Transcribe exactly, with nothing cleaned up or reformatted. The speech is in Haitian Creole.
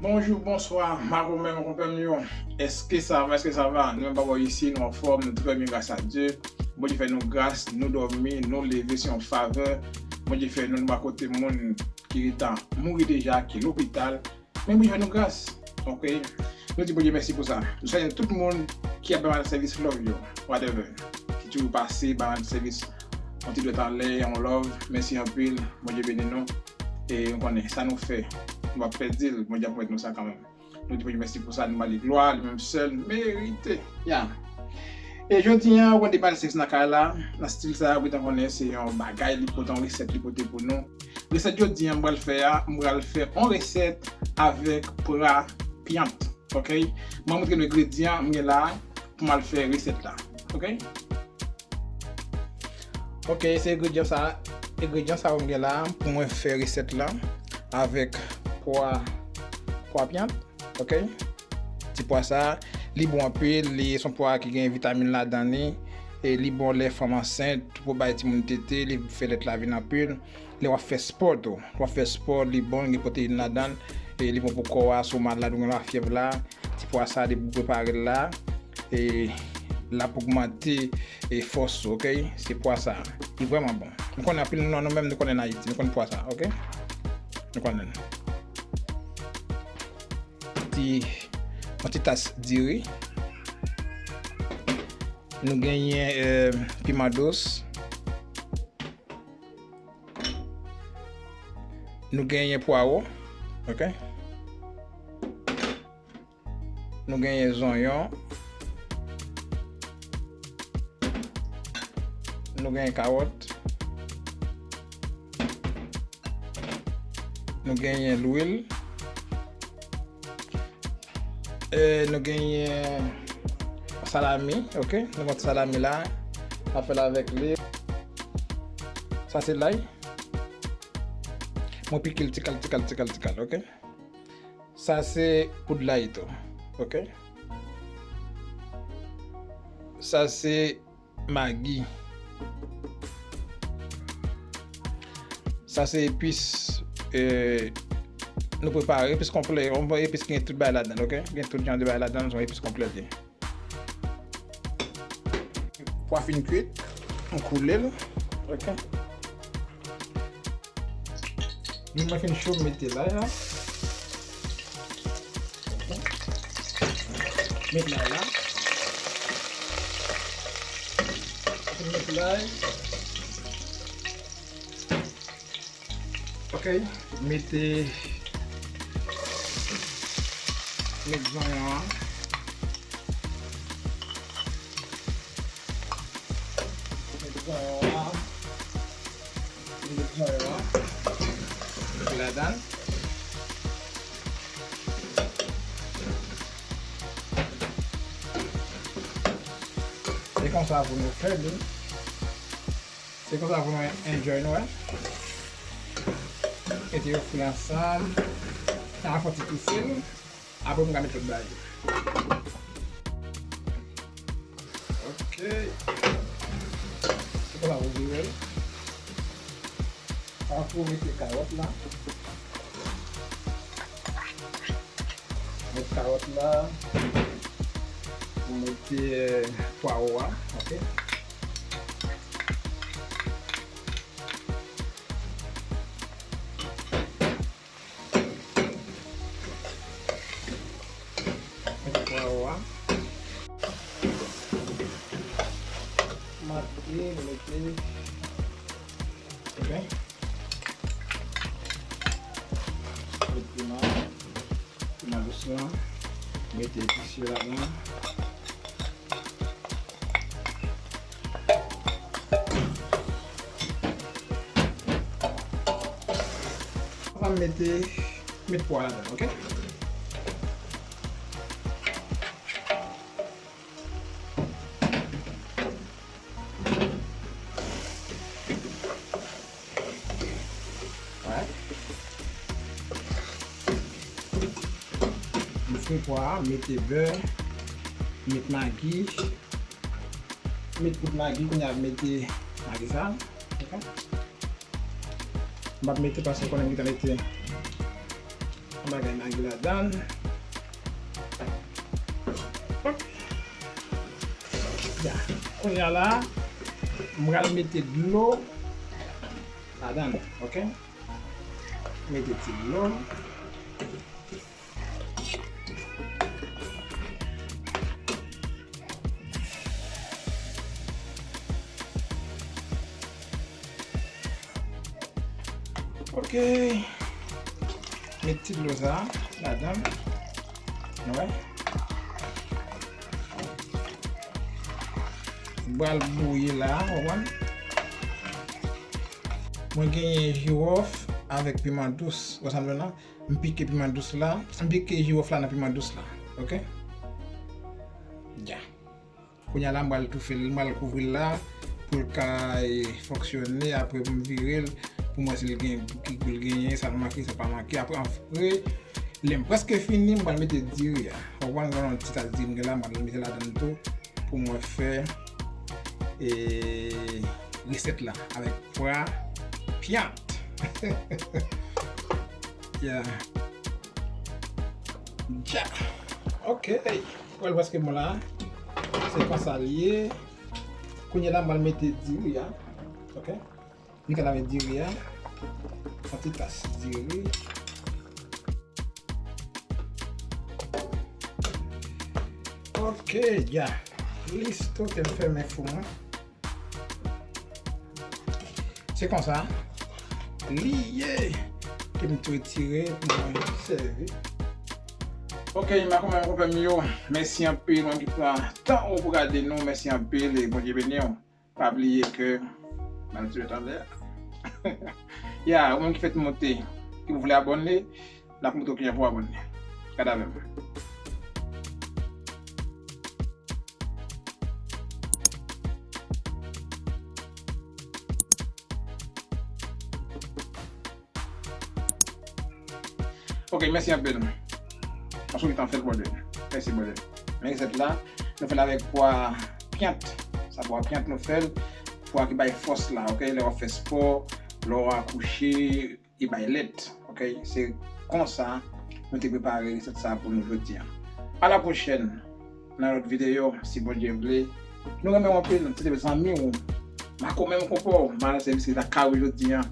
Bonjou, bonswa, ma konpè, mon konpè m yo. Èske sa va, èske sa va? Nou menm pa bò isi, nou anfòm, nou trè byen, gras a Dye. Bondye fè nou gras, nou dòmi, nou leve, se yon favè. Bondye fè nou, nou pa kote moun ki gentan mouri deja, ki lopital. Men Bondye fè nou gras, oke? Nou di Bondye mèsi pou sa. Nou salye tout moun ki ap ban m sèvis love yo, whatever. Ki toujou pase, ban m sèvis, yon ti dwèt anlè, yon love, mèsi anpil, Bondye beni nou. E nou konnen, sa nou fè, nou p ap pèdi l, Bondye ap remèt nou sa kanmenm. Nou di Bondye mèsi pou sa, nou ba li glwa, li menm sèl merite. Ya. E jodi a, ou konn depi al sèvis nan kay la, nan stil sa, ou gentan konnen se yon bagay, li pote yon resèt, li pote pou nou. Resèt jodi a, m pral fè a, m pral fè yon resèt avèk pwa pyant, oke? Mwen montre nou engredyan m gen la pou m al fè resèt la, oke? Oke, se engredyan sa, engredyan sa yo m gen la pou mwen fè resèt la avèk pwa, pwa pyant, oke? Ti pwa sa, li bon anpil, li se yon pwa ki gen vitamin ladan li, e li bon lè fanm ansent, pou bay timoun tete, li fè lèt la vin anpil. Lè w ap fè spò tou, w ap fè spò, li bon, gen pwoteyin ladan l, e li bon pou kò a, si w malad ou gen lafyèv la, ti pwa sa depi w prepare l la, e l ap ogmante, e fòs ou, oke? Se pwa sa, li vrèman bon. Nou konnen anpil nan nou menm, nou konnen nan Ayiti, nou konnen pwa sa, oke? Nou konnen l. Ti, yon ti tas diri. Nou genyen, eh, piman dous. Nou genyen pwawo, oke? Nou genyen zonyon. Nou genyen kawòt. Nou genyen lwil. E nou genyen salami, oke? Nou pran ti salami la, n ap fè l avèk li. Sa se lay. Mwen pike l tikal, tikal, tikal, tikal, oke? Sa se poud lay tou, oke? Sa se Magi. Sa se epis, eh, nou prepare, epis konplè. Yon bon epis ki gen tout bagay ladan l, oke? Gen tout jan de bagay ladan l, se yon epis konplè l ye. Pwa fin kwit, m koule l, oke? Limon fin cho, m mete lay la. Met lay la. Met lay. Ok, mete, met zonyon an. Met zonyon an. Met zonyon an. Met ladan. Se konsa pou nou fè li. Se konsa pou nou enjoy nou, wè. Mete yo fri ansanm. Sa ap fè yon ti kise l. Apre m ka mete lòt bagay yo. Ok. Se konsa pou vire l. Apre ou mete kawòt la. Met kawòt la. Ou mete, eh, pwawo a, ok. Mete pwawo a. Mete, mete. Ok. Mete piman. Piman dous lan. Mete epis yo ladan. Sa m mete, met pwa ladan, ok? Wè. M fri pwa a, mete bè, met magi, met poud magi, kounye a mete magi sa. Ok? M ap mete paske konnen m gentan mete Yon bagay magi ladan. Ya. Kounye a la, m pral mete dlo ladan, ok? Mete ti dlo. Ok. Met ti dlo sa ladan. Wè. M pral bouyi la, w konprann? Mwen genyen jiwòf avèk piman dous. Wè sa m di w la? M pike piman dous la. M pike jiwòf la nan piman dous la. Ok? Ya. Kounye a la, m pral toufe l, m pral kouvri l la pou l ka, e, fonksyone. Apre, pou m vire l, pou m wè si l gen, ki gou l genyen, sa l manke, sa l pa manke. Apre, apre, lè m prèske fini, m pral mete diri a. Ou konprann, gen yon ti tas diri m gen la, m pral mete ladan l tou pou mwen fè, e, resèt la avèk pwa pyant. Yeah. Ja. Ok. Wè l prèske bon la. Se konsa l ye. Kounye a la, m pral mete diri a. Ok. Ni ka lave diri a. Yon ti tas diri. Ok, ya. Listo, te m fèmen fou mwen. Se konsa li ye. Ke m tou retire pou mwen sèvi. Ok, m a konbyen konpè m yo. Mèsi anpil, mwen ki pran tan ou pou gade nou. Mèsi anpil e Bondye beni w. Pa bliye ke, m al ti met anlè a. Ya, ou menm ki fèk monte, ki vle abòne, n ap montre w kijan pou abòne. Gade avè m. Ok, mèsi anpil. Paske w gentan fè l, brother. Mèsi, brother. Men resèt la, nou fè l avèk pwa pyant. Sa pwa pyant nou fè l. Pwa ki bay fòs la, ok? Lè w ap fè spò, lè w akouche, li bay lèt, ok? Se konsa nou te prepare resèt sa pou nou jodi a. A la pwochèn! Nan lòt videyo, si Bondye vle. Nou renmen w anpil, se te zanmi w, Mako menm konpò, Madan Sèvis ki lakay ou jodi a.